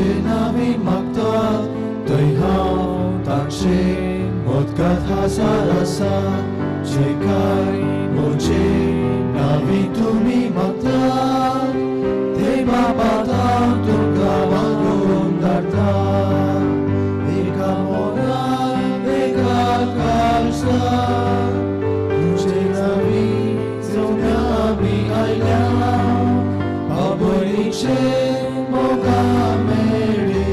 तुझे नावी मागतात थंय हांव तांचे मोदकात हजार आसा जे काय म्हजे नावी तुमी मागतात ते बाबा तुमकां मागून धाडटा एका मोगान एका काळजान तुझे नावी सोम्या आमी आयल्या बाबणीचे मोगा मेळी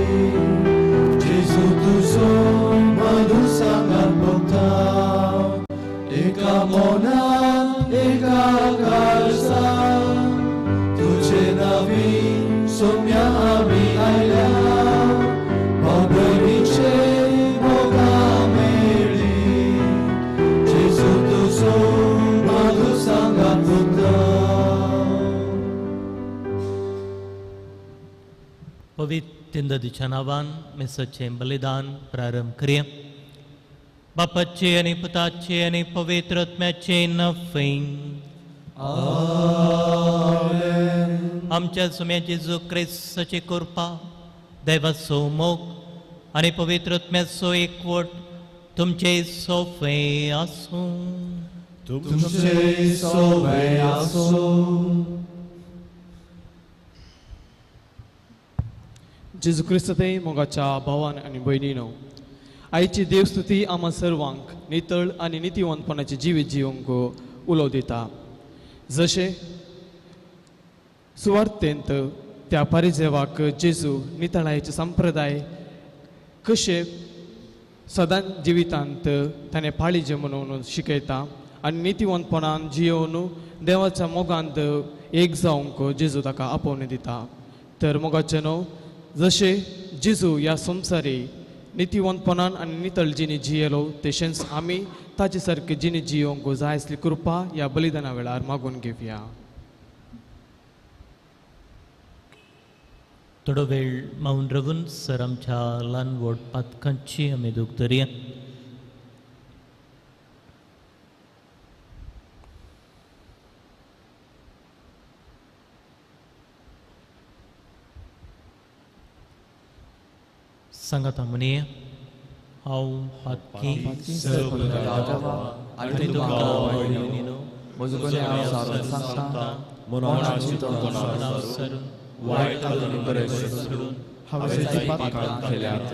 जेजू तुजो मधु सांगात भोगता एका मनान एका काळजान तुझे नावी सोम्या आमी आयल्या बाबणीचे मोगा मेळी जेजू तुजो मधु सांगात भोगता. पवित्र दिच्या नांवान मेसाचें बलिदान प्रारंभ करया. बापाचे आनी पुताचे आनी पवित्र आत्म्याचे नांवान आमेन. आमच्या सुम्या जेजू क्रिस्ताची कृपा, देवाचो मोग आनी पवित्र आत्म्याचो एकवट तुमचे सोफे आसूं. तुमचे सोवे आसूं. जेजू क्रिस्त मोगाच्या भावान आनी भयणीनो, आयची देवस्तुती आम्हा सर्वांक नितळ आनी नितीवंतपणाचे जिवीत जिवंक उलो दिता. जशें सुवार्थेंत त्या परिजेवाक जेजू नितळायेचे संप्रदाय कशे सदां जिवितांत ताणें पाळीजे म्हणून शिकयता आनी नितीवंतपणान जियोवन देवाच्या मोगांत एक जावंक जेजू ताका आपोवणें दिता. तर मोगाचें न्हू जशें जेजू ह्या संवसारी नितीवंतपणान आनी नितळ जिणी जियेलो तशेंच आमी ताचे सारके जिणी जियोवंक जाय आसली कृपा ह्या बलिदाना वेळार मागून घेवया. थोडो वेळ मौन रावून सर आमच्या ल्हान व्हड पातकांची आमी दूख धरया. सांगात म्हणया, हांव पातकी आनी तुमकां भयणीनो म्हजो गुन्यांव सांगता मनान वायट बरें सोडून हांवें पातकां केल्यात.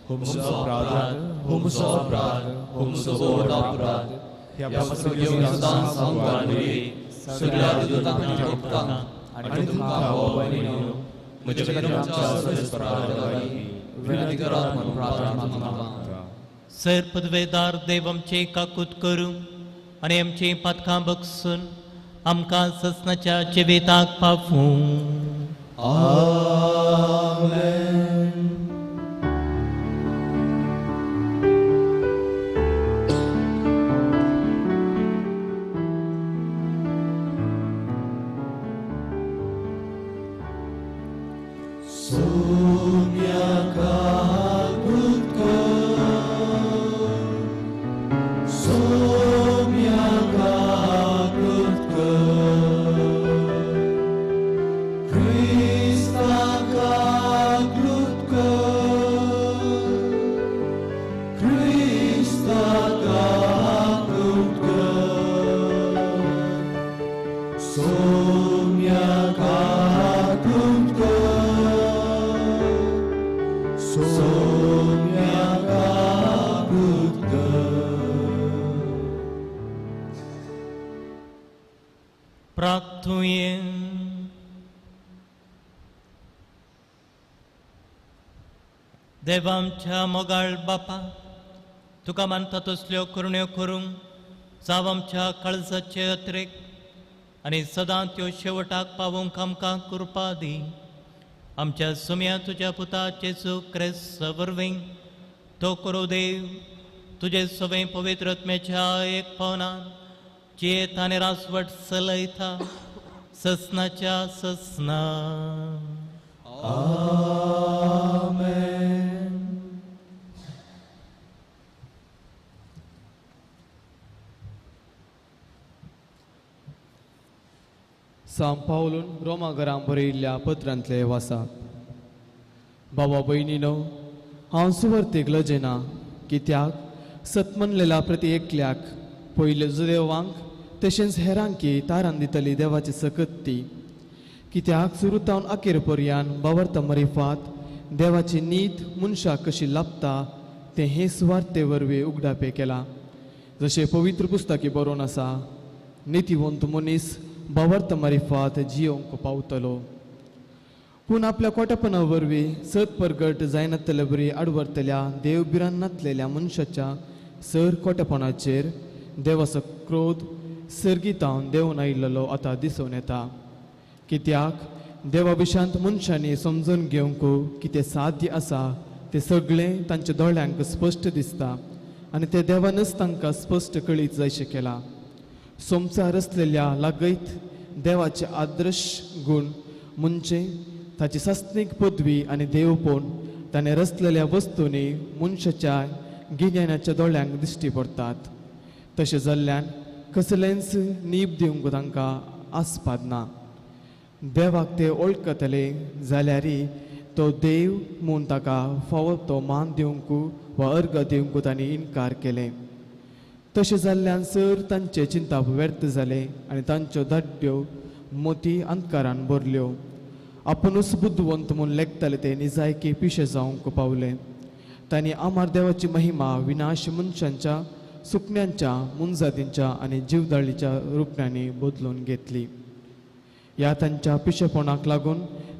हुमसो अपराध, हुमसो अपराध, हुमसो व्हड अपराध ह्या पासून सदां सांगून सगळ्या दुतांक आनी तुमकां भाव भयणीनो म्हजे कडेन आमच्या सर्वेस्परा विनंती करात म्हणून प्रार्थना मागता. सर पदवेदार देव आमचे काकूत करूं आनी आमची पातकां बगसून आमकां ससनाच्या जिविताक पावूं. आमेन. सोम्या काकूत कर, सोम्या काकूत कर, क्रिस्ता काकूत कर, क्रिस्ता काकूत कर, सोम्या काकूत कर, सोम्या काकूत कर. प्रार्थुये. देवा आमच्या मोगाळ बापा, तुका मानता तसल्यो करण्यो करूंक जावं आमच्या काळजाचे अत्रेक आनी सदां त्यो शेवटाक पावोवंक आमकां कृपा दी. आमच्या सुम्या तुज्या पुता जेजू क्रिस्त वरवीं तो करूं देव तुजे सवें पवित्र आत्म्याच्या एक पावनान जियेत आनी रासवट चलयता ससनाच्या ससना. आमेन. सांव पावलून रोमा घरां बरयिल्ल्या पत्रांतले वासाप. बाबा भयणीनो, हांव सुवार्थीक लजेना, कित्याक सतमनलेल्या प्रती एकल्याक पयले जुदेवांक तशेंच हेरांकी तारान दितली देवाची सकत ती. कित्याक सुरू तावन अखेर पर्यान बावर्त मरिफात देवाची नीत मनशाक कशी लाबता तें हे सुवार्ते वरवीं उगडापें केलां. जशें पवित्र पुस्तकी बरोवन आसा, नितीवंत मनीस बावर्त मरिफात जियोंक पावतलो. पूण आपल्या कोटेपणा वरवीं सत परगट जायनातले बरी आडवरतल्या देव भिरांत नातलेल्या मनशाच्या सर कोटेपणाचेर देवाचो क्रोध सर्गीतावन देवून आयिल्लो आतां दिसून येता. कित्याक देवा विशांत मनशांनी समजून घेवंक कितें साध्य आसा तें सगळें तांच्या दोळ्यांक स्पश्ट दिसता आनी तें देवानच तांकां स्पश्ट कळीत जायशें केलां. सोमचा रचलेल्या लागयत देवाचे आदर्श गूण म्हणजे ताची सासणीक पदवी आनी देवपण ताणें रचलेल्या वस्तूंनी मनशाच्या गिन्यानाच्या दोळ्यांक दिश्टी पडटात. तशें जाल्ल्यान कसलेंच नीब दिवंक तांकां आस्पाद ना. देवाक ते वळखतले जाल्यारय तो देव म्हूण ताका फावो तो मान दिवंक वा अर्घ दिवंक तांणी इनकार केलें. तशें जाल्ल्यान सर तांचें चिंताप व्यर्थ जालें आनी तांच्यो धाड्यो मोती अंधकारान भरल्यो. आपुणूच बुद्धवंत म्हूण लेखताले ते निजायकी पिशे जावंक पावले. तांणी आमार देवाची महिमा विनाश मनशांच्या सुकण्यांच्या मुनजातींच्या आनी जिवदाळीच्या रुपण्यांनी बदलून घेतली. ह्या तांच्या पिशेपणाक लागून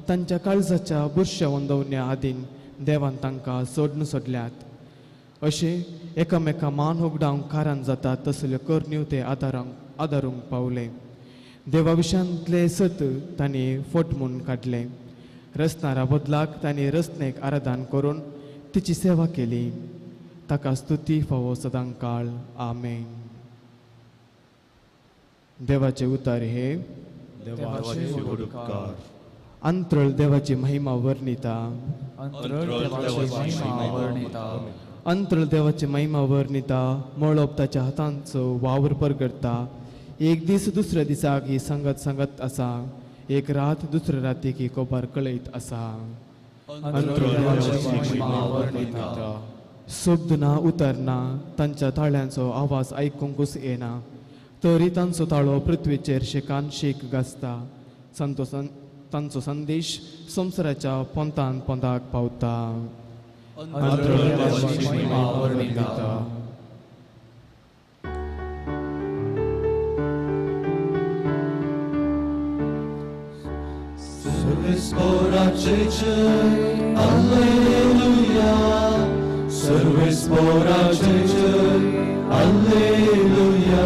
तांच्या काळजाच्या बुरश्या वंदवण्या आदीन देवान तांकां सोडून सोडल्यात. अशें एकामेका मान उगडावंक कारण जाता तसल्यो करण्यो ते आदारूंक पावले. देवा विशांतलें सत तांणी फट म्हूण काडलें. रचणारा बदलाक तांणी रचणेक आराधन करून तिची सेवा केली. ताका स्तुती फावो सदां काळ. आमेन. देवाचे उतार हे अंतरळ देवाची महिमा वर्णिता. अंतरळ देवाची महिमा वर्णिता. मळब ताच्या हातांचो वावर परगडटा. एक दीस दुसऱ्या दिसाक ही सांगत सांगत आसा, एक रात दुसऱ्या रातीक ही कोबार कळयत आसा. शब्द ना उतरना, तांच्या ताळ्यांचो आवाज आयकुंकूच येना, तरी तांचो ताळो पृथ्वीचेर शेकान शेक गाजता. तांचो संदेश संवसाराच्या पोंतान पोंताक पावता. Alleluia, Alleluia, Alleluia, सर्वेस्पोराचे जय, Alleluia.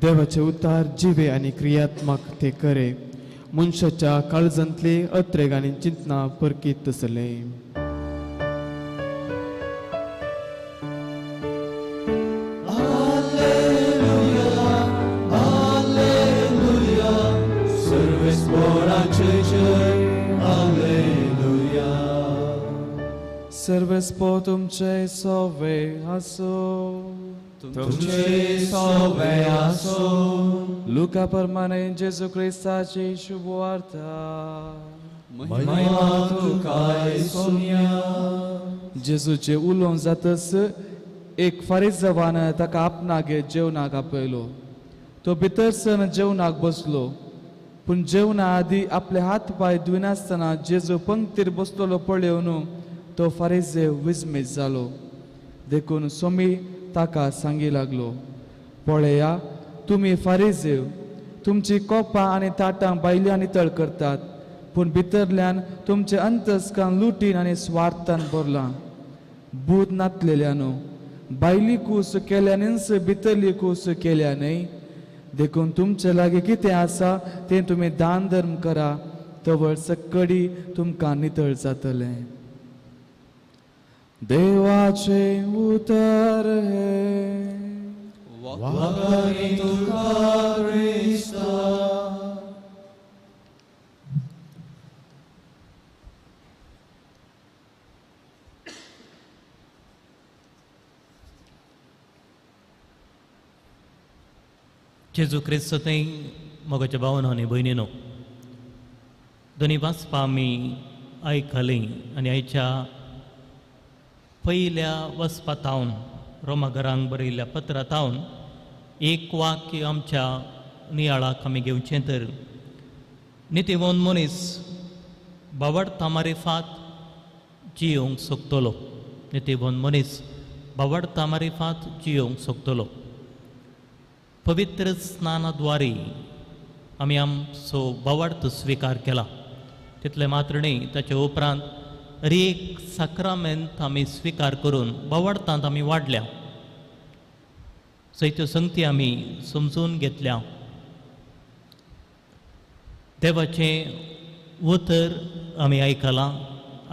देवाचे उतार जिवे आनी क्रियात्मक ते करे, मनशाच्या काळजांतले अत्रेग आनी चिंतना परकीत तसले. सर्वेस्पो तुमचे सोवे आसो, तुमचे सोवे आसो. लुका प्रमाणे जेजू क्रिस्ताची शुभवार्ता. महिमा तुका सोम्या. जेजूचे उलोवंक जातच एक फारिजावान ताका आपणागे जेवणाक आपयलो. तो भितर सर जेवणाक बसलो, पूण जेवणा आदी आपले हात पांय धुयनासतना जेजू पंक्तीर बसलेलो पळोवन तो फारिजेव विस्मीत जालो. देखून सोमी ताका सांगी लागलो, पळया तुमी फारिजेव तुमची कोपां आनी ताटां भायल्यान नितळ करतात, पूण भितरल्यान तुमचे अंतस्कान लुटीन आनी स्वार्थान भरलां. भूत नातलेल्यानो भायली कूस केल्यानच भितरली कूस केल्या न्हय. देखून तुमचे लागीं कितें आसा तें तुमी दान धर्म करा, तवळ सक्कडी तुमकां नितळ जातलें. देवाचे उतर हे. वाखाणी तुका क्रिस्ता. जेजू क्रिस्त थंय मोगाच्या भावनो आनी भयणीनो, दोनी वाचपा आमी आयकलीं आनी आयच्या पयल्या वचपा तावन रोमा घरांक बरयल्ल्या पत्रा तावन एक वाक्य आमच्या नियाळाक आमी घेवचें तर नितीवंत मनीस बावडता मारिफात जियोवंक सोदतलो. नितीवंत मनीस बावडता मारिफात जियोवंक सोदतलो. पवित्र स्नानाद्वारे आमी आमचो बावडतो स्विकार केला, तितलें मात्र न्ही, ताचे उपरांत एक साक्रामेंत आमी स्विकार करून बावडतांत आमी वाडल्या, सयत्यो संगती आमी समजून घेतल्या. देवाचें उतर आमी आयकलां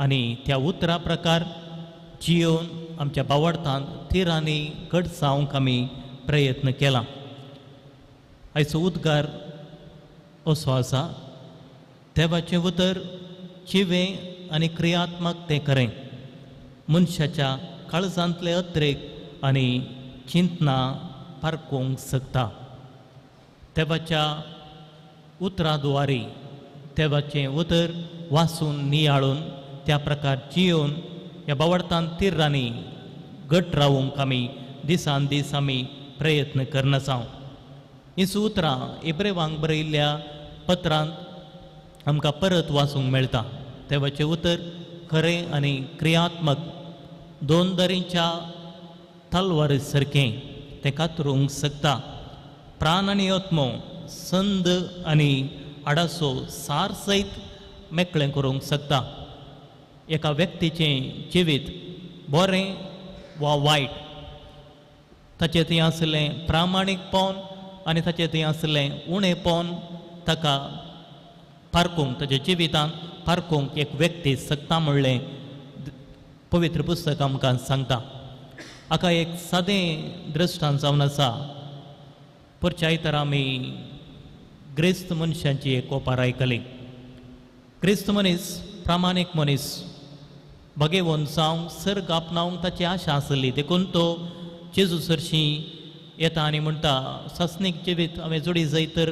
आनी त्या उतरा प्रकार जियोवन आमच्या बावडतांत थिरांनी घट जावंक आमी प्रयत्न केला. आयचो उद्गार असो आसा, देवाचें उतर जिवें आनी क्रियात्मक तें खरें, मनशाच्या काळजांतले अत्रेक आनी चिंतना पारखूंक शकता. देवाच्या उतरा द्वारे देवाचें उतर वाचून नियाळून त्या प्रकार जियोवन ह्या बावडतान तिर्रांनी घट रावूंक आमी दिसान दीस आमी प्रयत्न करनासांव. हीं उतरां इब्रेवांक बरयल्ल्या पत्रांत आमकां परत वाचूंक मेळटा. देवाचें उतर खरें आनी क्रियात्मक दोन दरींच्या तलवारी सारकें तें कातरूंक शकता. प्राण आनी आत्मो, संद आनी आडासो सार सयत मेकळें करूंक शकता. एका व्यक्तीचें जिवीत बरें वा वायट, ताचें थंय आसलें प्रामाणीकपण आनी ताचें थंय आसलें उणेपण ताका पारखूंक, ताच्या जिवितांत पारखूंक एक व्यक्ती शकता म्हणलें पवित्र पुस्तक आमकां सांगता. हाका एक सादें दृश्टांत जावन आसा. परच्या आयतारा आमी ग्रेस्त मनशांची एक ओपार आयकली. क्रिस्त मनीस प्रामाणीक मनीस, भगेवन जावंक सर्ग आपणावंक ताची आशा आसली, देखून तो जेजू सरशीं येता आनी म्हणटा, सासणीक जिवीत हांवें जोडी जाय तर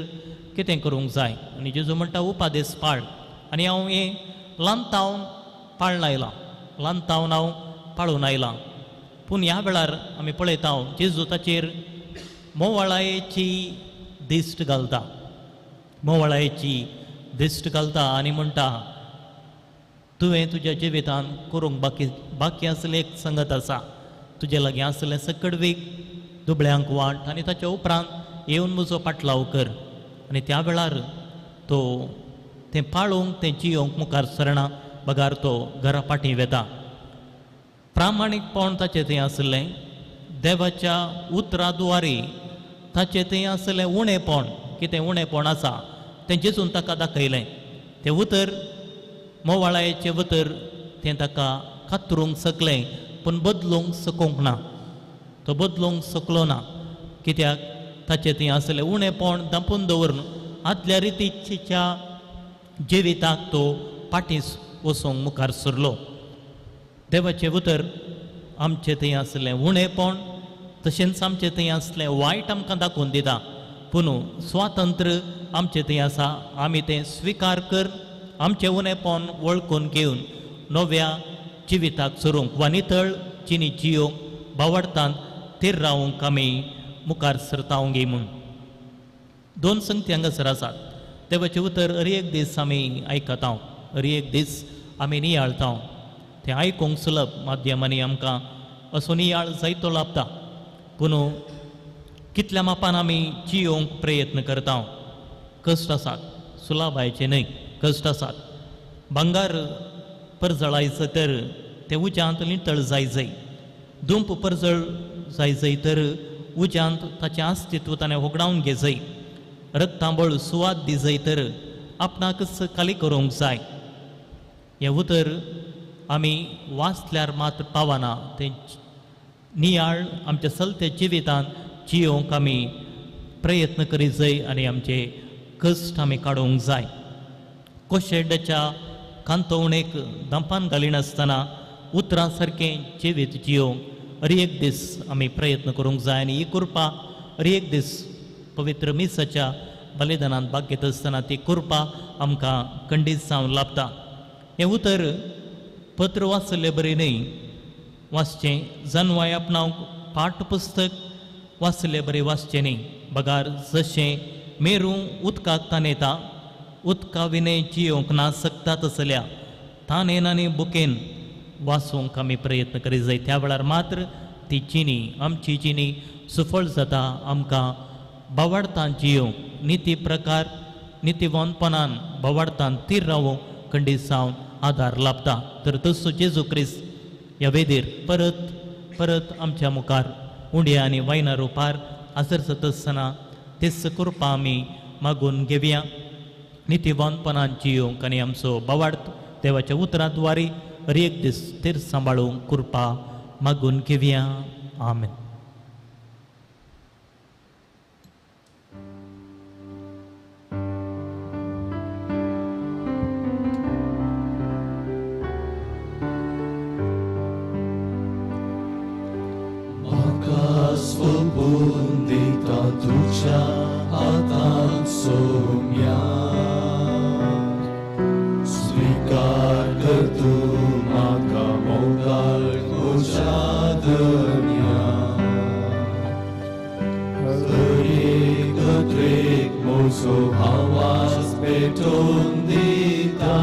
कितें करूंक जाय? आनी जेजू म्हणटा, उपादेस पाळ. आनी हांव हें ल्हानतावन पाळून आयलां, ल्हानतावन हांव पाळून आयलां. पूण ह्या वेळार आमी पळयता जेजू ताचेर मोवाळायेची दिश्ट घालता, मोवाळायेची दिश्ट घालता आनी म्हणटा, तुवें तुज्या जिवितान करूंक बाकी बाकी आसलें एक संगत आसा, तुजे लागीं आसलें सकड वेग दुबळ्यांक वांट आनी ताच्या उपरांत येवन म्हजो पाटलाव कर. आनी त्या वेळार तो तें पाळूंक तें जियोवंक मुखार सरना, बगार तो घरा फाटीं वेता. प्रामाणीकपण ताचें थंय आसलें, देवाच्या उतरा द्वारे ताचें थंय आसलें उणेपण, कितें उणेपण आसा तें जेजून ताका दाखयलें. तें उतर मोवाळायेचें उतर तें ताका कातरूंक शकलें, पूण बदलूंक शकूंक ना, तो बदलूंक शकलो ना. कित्याक ताचें थंय आसलें उणेपण धांपून दवरून आदल्या रितीच्या जिविताक तो फाटीं वचूंक मुखार सरलो. देवाचें उतर आमचें थंय आसलें उणेपण तशेंच आमचें थंय आसलें वायट आमकां दाखोवन दिता, पूण स्वातंत्र्य आमचें थंय आसा, आमी तें स्विकार कर, आमचें उणेपण वळखून घेवन नव्या जिविताक सरूंक वा नितळ जिणी जियोवंक बावडतांत थीर रावूंक आमी मुखार सरतावंक म्हूण. दोन संगती हांगासर आसात. देवाचें उतर हर एक दीस आमी आयकता, हर एक दीस आमी नियाळता, तें आयकूंक सुलभ माध्यमांनी आमकां असो नियाळ जायतो लाभता, पूण कितल्या मापान आमी जियोवंक प्रयत्न करता. कश्ट आसात, सुलभायचे न्हय, कश्ट आसात. भांगर परजळायचो तर तें उज्यांत नितळ जाय जाय, दुंप परजळ जाय जाय तर उज्यांत ताचें अस्तित्व ताणें होगडावन घेजय, रक्तांबळ सुवात दिजय तर आपणाकच खाली करूंक जाय. हें उतर आमी वाचल्यार मात्र पावना, तें नियाळ आमच्या चलत्या जिवितांत जियोवंक आमी प्रयत्न करीत जाय आनी आमचे कश्ट आमी काडूंक जाय. कोशेड्याच्या कांतोवणेक दंपान घालिनासतना उतरां सारकें जिवीत जियोवंक हर एक दीस आमी प्रयत्न करूंक जाय आनी ही कृपा हर एक दीस पवित्र मिसाच्या बलिदानांत भाग घेत आसतना ती कृपा आमकां खंडीत जावन लाभता. हें उतर पत्र वाचले बरी न्हय वाचचें, जनवाय आपणावंक पाठ पुस्तक वाचले बरी वाचचें न्हय, बगार जशें मेरू उदकाक ताणेता उदका विनय जियोंक ना सकता तसल्या ताणेन आनी बुकेन वाचूंक आमी प्रयत्न करीत जाय. त्या वेळार मात्र ती जिणी आमची जिणी सुफळ जाता. आमकां बावाडतान जियोंक निती प्रकार नितीवंतपणान बावाडतान तीर रावूंक खंडीत जावन आदार लाभता. तर तसो जेजू क्रिस्त ह्या वेदीर परत परत आमच्या मुखार उंड्या आनी वायना रुपार हाजर जाता आसतना तेच कृपा आमी मागून घेवया. नितीवंतपणान जियोंक आनी आमचो बावार्थ देवाच्या उतराद्वारे हर एक दीस तीर सांबाळूंक कृपा मागून घेवया. आमेन. सोपून दिता तुज्या हातांत सोम्या, स्वीकार कर तूं म्हाका मोगाळ म्हज्या धन्या. हरेक त्रेक म्हजो आवाज पेटोवन दिता,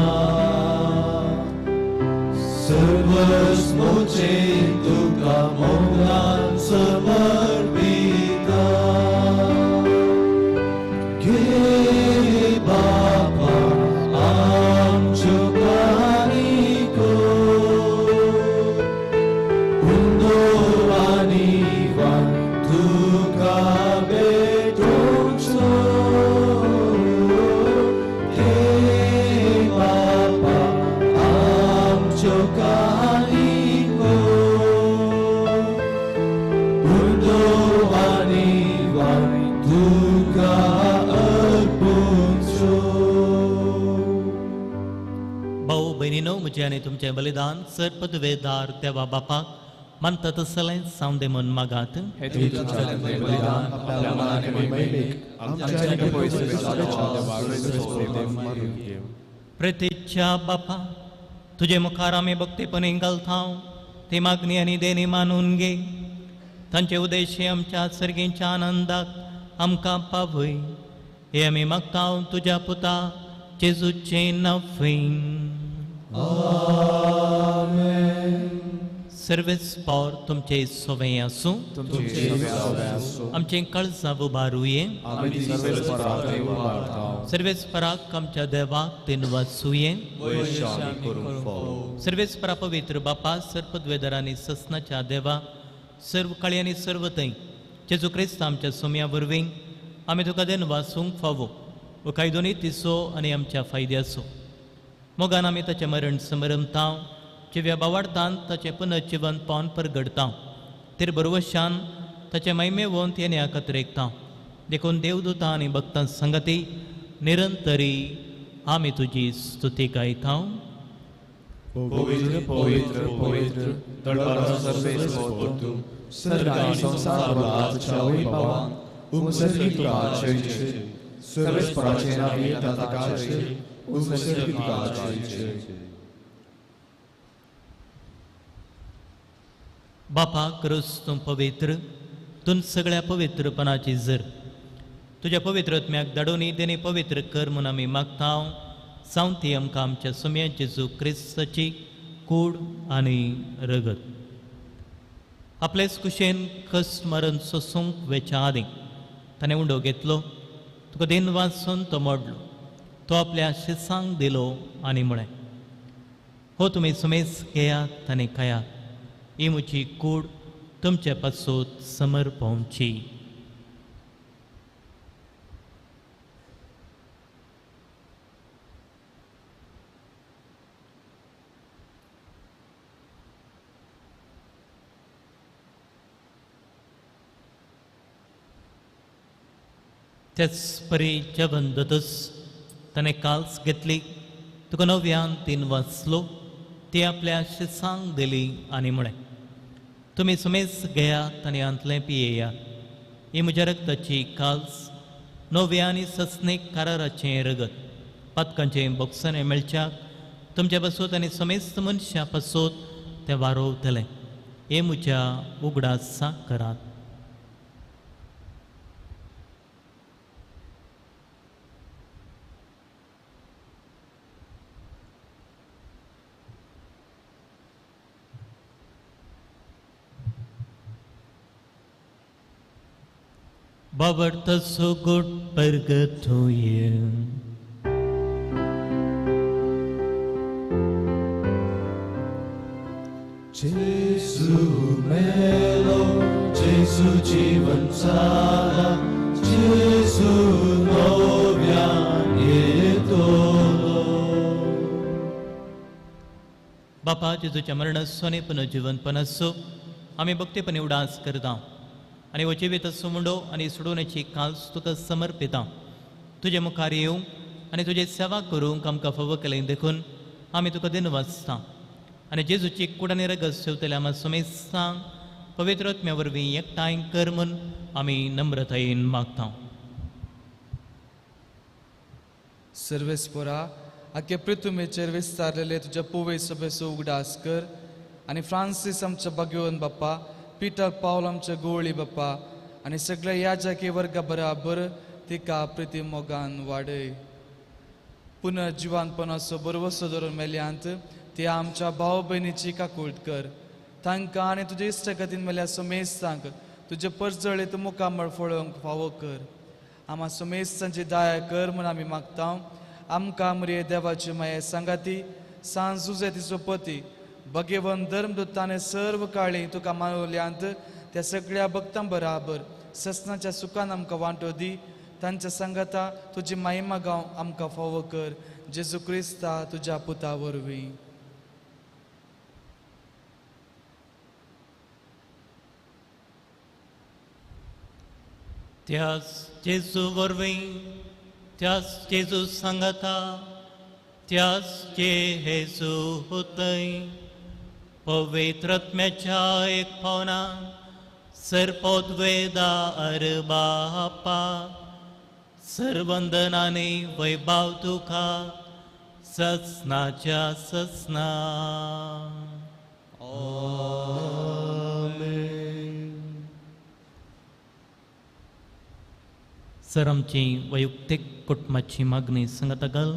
सर्वस म्हजें तुका मोगान समर्पिता. घे बापा आमच्यो काणयो, उंदो आनी वान तुका भेटोवचो. घे बापा आमच्यो काणयो, उंदो आनी वान तुका अर्पूंचो. भाऊ भयणीनो, म्हजें आनी तुमचें बलिदान सर पदवेदार देवा बापाक मानता तसलें जावं दे म्हूण मागात. प्रतिच्छा बापा, तुजे मुखार आमी भक्तीपणी घालता ती मागणी आनी देणी मानून घे. तांचे उद्देश्य आमच्या सर्गींच्या आनंदाक आमकां पावय हे आमी मागता तुज्या पुता जेजूचें नांव. सर्वेस पावर तुमचे सोवे आसूं. आमचें काळजां उबारुये. सर्वेस पराक आमच्या देवाक तीन वाचुये. सर्वेस परा पवित्र बापा, सर्पद्वेदर आनी ससनाच्या देवा, सर्व काळी आनी सर्व थंय जेजू क्रिस्त आमच्या सोम्या वरवीं आमी तुका देन वाचूंक फावो व कायदोनी तिसो आनी आमच्या फायद्याचो. मोगान आमी ताचें मरण समरमता, जिव्या बावाडतान ताचें पुनर्जिवन पावन परगडता, तिर बरवशान ताचें महिमेवंत येण्या कतरेकता. देखून देवदूता आनी भक्तां संगती निरंतरी आमी तुजी स्तुती गायता. पवित्र पवित्र पवित्र दरबारा सर्वेस्पर तूं, सर्ग आनी संवसार भरला आवय बाबान उमसर्गी तुका जय. सर्वेस्पराचें नांव येता ताका जय, उमसर्गी तुका जय. बापा क्रिस्त तूं पवित्र, तूं सगळ्या पवित्रपणाची जर तुज्या पवित्र आत्म्याक धाडून तेणी पवित्र कर म्हूण आमी मागता. सावंती आमकां आमच्या सुम्या जेजू क्रिस्ताची कूड आनी रगत आपलेच कुशेन कश्ट मरण सोसूंक वेच्या आदीं ताणें उंडो घेतलो, तुका दिन वाचून तो मोडलो, तो आपल्या शिसांक दिलो आनी म्हळें, हो तुमी सुमेज घेयात आनी खायात, ही म्हजी कूड तुमचे पासून समर्पवची. त्याच परी जेवण जातच ताणें काल्स घेतली, तुका नव्यान तीन वाचलो, ती आपल्या शिसांक दिली आनी म्हळें, तुमी सुमेज घेयात आनी हांतलें पियेयात, ही म्हज्या रक्ताची काल्स नव्या आनी सस्नेक कराराचें रगत पातकांचें बोगसणें मेळच्याक तुमच्या पासत आनी समेस्त मनशां पासत तें वारोवतलें. हें म्हज्या उगडासाक करात. बाबर्त सुगुट परगतोय Gesù melo, Gesù जीवन सारा, Gesù नव्यान येतलो. बापा जेजूच्या मरणाचो आनी पुनर्जीवनपण आसो आमी भक्तीपणी उडास करता आनी हो जिवीत मुंडो आनी सोडोवण्याची काल्स तुका समर्पिता. तुजे मुखार येवंक आनी तुजी सेवा करूंक आमकां फावो केलें देखून आमी तुका दिनवासता आनी जेजूची कूड आनी रगत सेवतल्या आमकां समेस्तांक पवित्र आत्म्या वरवीं एकठांय कर म्हूण आमी नम्रतायेन मागता. सर्वेस्पोरा आख्या पृथ्वीचेर विस्तारलेले तुज्या पोवे सभेचो उगडास कर आनी फ्रांसीस आमच्या भाग्यवंत बाप्पा, पिटर पावल आमच्या गोवळी बाप्पा आनी सगळ्या याजकी वर्गा बराबर तिका प्रिती मोगान वाडय. पुनर्जिवानपणाचो बरवसो धरून मेल्यांत ते आमच्या भाव भयणीची काकूळट कर. तांकां आनी तुज्या इश्टगतीन मेल्या समेस्तांक तुजे परजळीत मुखामळ फळोवंक फावो कर. आमा समेस्तांची दया कर म्हूण आमी मागता. आमकां मरे देवाची माये सांगाती सांज जुजेतीचो पती भगेवन धर्मदूताने सर्व काळी तुका मानवल्यांत त्या सगळ्या भक्तां बराबर ससनाच्या सुखान आमकां वांटो दी. तांच्या सांगाता तुजी मायमा गांव आमकां फावो कर. जेजू क्रिस्ता तुज्या पुता वरवीं. त्याच जेजू वरवीं, त्याच जेजू सांगाता, त्याच जेजू हुतय पवित्र आत्म्याच्या एक पावना सर्पोद्वेदा अरबापा सर्वंदनाने वैभाव तुका ससनाच्या ससना. आमेन. सर आमची वैयक्तीक कुटुंबाची मागणी सांगाता घाल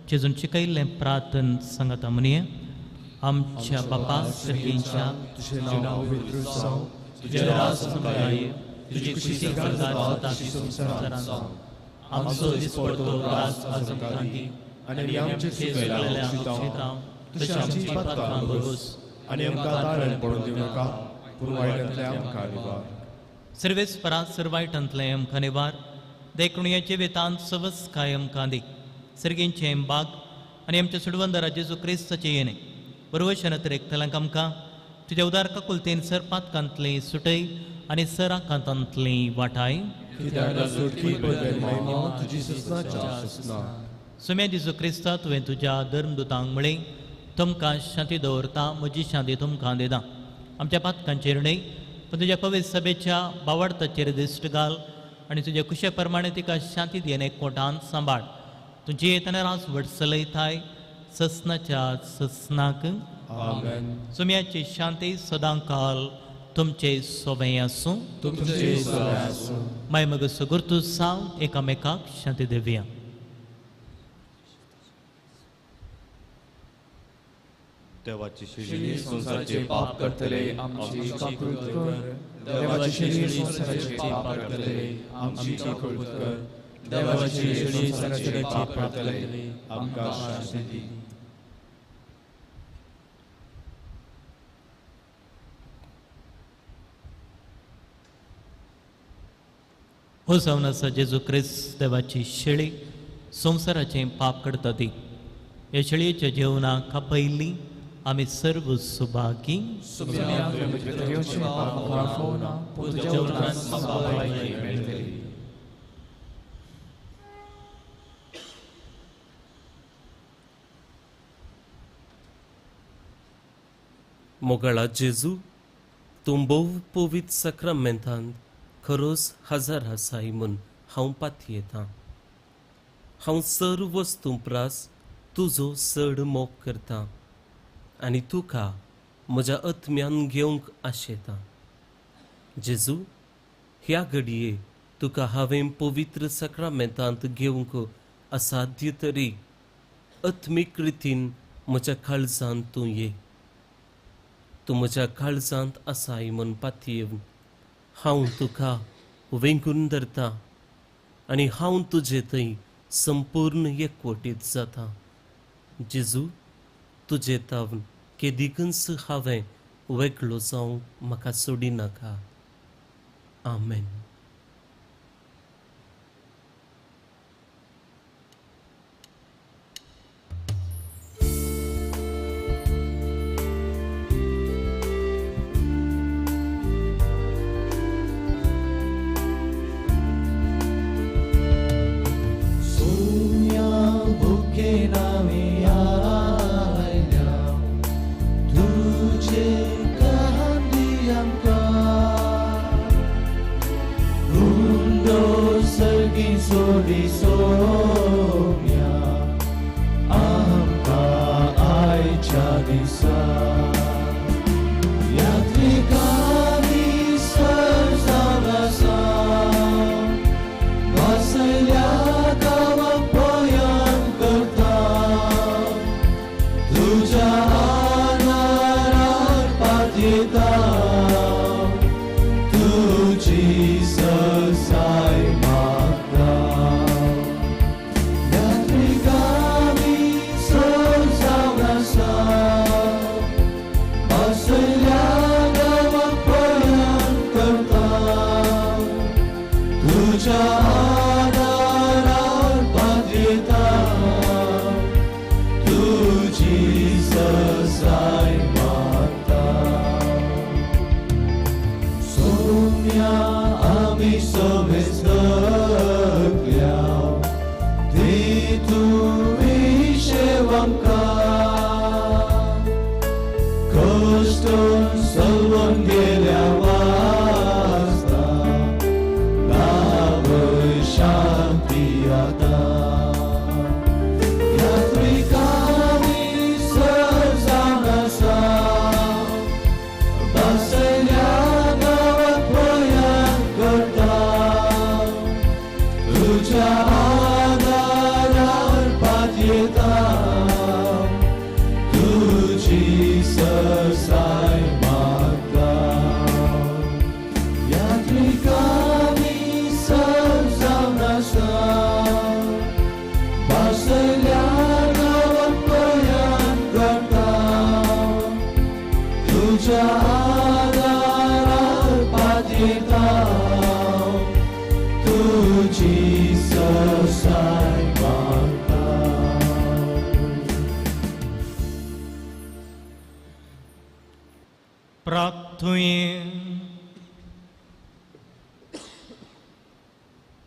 जेजून शिकयल्लें प्रार्थन सांगाता म्हणये. आमच्या बापा सर्गींच्या तुझें नांव पवित्र जावं, तुजें राज आमकां येवं, तुजी खुशी स्वर्गांत जाता तशी संवसारांत जावं. आमचो दिसपडतो राज आज आमकां दी आनी आमचे चुकयल्या आपशितांव तशें आमची पातकां भोगोस आनी आमकां तारण पडून दिवं नाका, पूण वायटांतलें आमकां निवार. सर्वेस्परा सर्वायटांतलें आमकां निवार देखून ह्या जिवितांत सवस्काय आमकां दी. सर्गींचें बाग आनी आमच्या सुडवंदरा जेजू क्रिस्ताचें येणें बरवशन अतिरेकतल्यांक आमकां तुज्या उदार काकुलतेन सर पातकांतली सुटय आनी सर आकांतांतली वाटाय. सुम्या जेजू क्रिस्ता तुवें तुज्या धर्मदुतांक म्हळें तुमकां शांती दवरता, म्हजी शांती तुमकां दिता. आमच्या पातकांचेर न्हय पूण तुज्या पवित्र सभेच्या बावडताचेर दिश्ट घाल आनी तुज्या कुशे प्रमाणे तिका शांती दिवन एकवटान सांबाळ. तुजी येतना रास वडसलयताय ससनाच्या ससनाक. आमेन. सुम्याची शांती सदांकाल तुमचे सोबें आसूं. तुमचे सोबें आसूं. माय मग सगुर्तू सावन एकामेकाक शांती दिवया. देवाची शिरी संवसाराचे पाप करतले आमची काकूळट कर. देवाची शिरी संवसाराचे पाप करतले आमची काकूळट कर. देवाची शिरी संवसाराचे पाप करतले आमकां शांती दी. हो जावन आसा जेजू क्रिस्त देवाची शेळी संवसाराचें पाप करता ती. ह्या शेळयेच्या जेवणाक खापयल्ली आमी सर्व सुभागी. मोगाळा जेजू, तूं भोव पवित्र साक्रामेंतांत खरोच हजार आसाय म्हूण हांव पातयेतां. हांव सर्व वस्तूं प्रास तुजो चड मोग करतां आनी तुका म्हज्या आत्म्यान घेवंक आशेतां. जेजू, ह्या घडये तुका हांवें पवित्र साक्रामेंतांत घेवंक असाध्य तरी आत्मीक रितीन म्हज्या काळजांत तूं ये. तूं म्हज्या काळजांत आसाय म्हूण पातयेवन हांव तुका वेंगून धरता आनी हांव तुजे थंय संपूर्ण एकवटीत जाता. जेजू, तुजे तावन केदिकूच हांवें वेगळो जावंक म्हाका सोडिनाका. आमेन.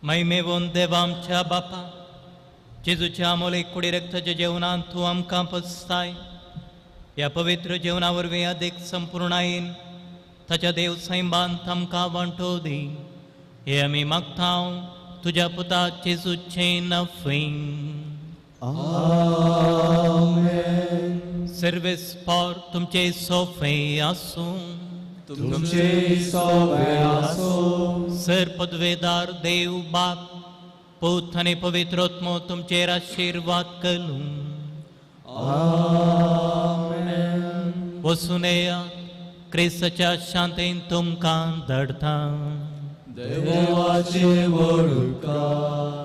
महिमेवून देवा आमच्या बापा, जेजूच्या अमोल कुडी रक्ताच्या जेवणान तूं आमकां पसताय. ह्या पवित्र जेवणा वरवीं अदीक संपूर्णायेन ताच्या देव सैमान आमकां वांटो दी. हे आमी मागता तुज्या पुता जेजूचें नफीं. आमेन. सर्वेस फॉर तुमचे सोफे आसूं. तुमचे सोफे आसूं. सर पदवेदार देव बाप पूत आनी पवित्र आत्मो तुमचेर आशिर्वाद करूं. आमेन. वचून येयात, क्रिस्ताच्या शांतीन तुमकां धाडटा. देवाचे व्हड उपकार.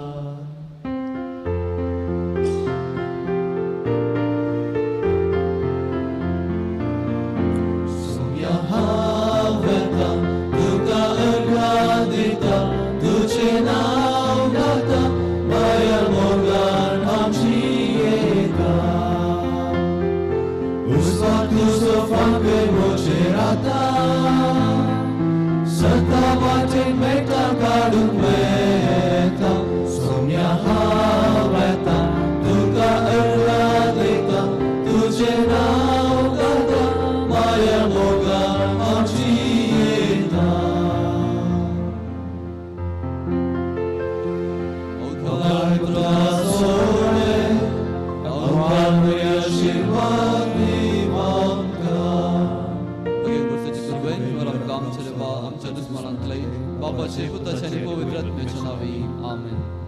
सोम्या हांव वेता तुका अर्घां दिता, तुजें नांव गाता, माया मोगान आमची येता. उस्वात तुजो फांके म्हजेर आतां, सता वाटेन मेळटा काडूंक मेळटा. सोम्या हांव वेता तुका अर्घां दिता, तुजें नांव गाता, माया मोगान आमची येता. बापाचे, पुताचे आनी पवित्र आत्म्याच्या नांवी, आमेन.